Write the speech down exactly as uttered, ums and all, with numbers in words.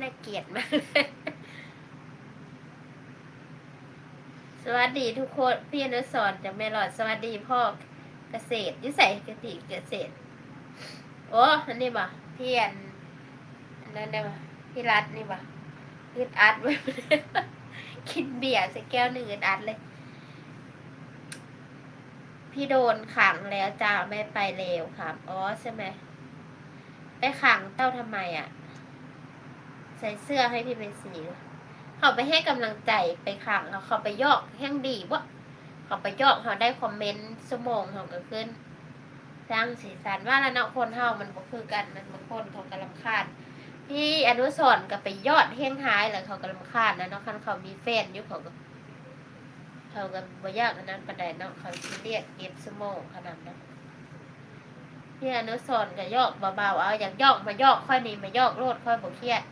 น่าเกลียดมากเลย สวัสดีทุกคน พี่อนุสรณ์จากแม่หลอด สวัสดีพ่อเกษตร อยู่ไส กะติเกษตร โอ้ อันนี้บ่ พี่อัน อันนั้นได้บ่ พี่รัฐนี่บ่ อึดอัดเว้ย กินเบียร์ใส่แก้วหนึ่งอึดอัดเลย พี่โดนขังแล้วจ้า แม่ไปแล้วครับ อ๋อ ใช่ไหม ไปขังเต้าทำไมอะ ใส่เสื้อให้พี่เมสี เขาไปให้กำลังใจ ไปขังเขา เขาไปยอกแฮงดีบ่ เขาไปยอกเขาได้คอมเมนต์ชั่วโมงเขาก็ขึ้น สร้างสีสันว่าแล้วเนาะ คนเฮามันบ่คือกัน มันบางคนเขาก็รำคาญ พี่อนุสรณ์ก็ไปยอดแฮงหายแล้วเขาก็รำคาญนะเนาะ คันเขามีแฟนอยู่เขาก็ เขาก็บ่อยากอันนั้นปานใดเนาะ เขาซีเรียสเก็บชั่วโมงขนาดนั้น พี่อนุสรณ์ก็ยอกเบาๆ เอา อยากยอกมายอกข้อยนี่ มายอกโลด ข้อยบ่เครียด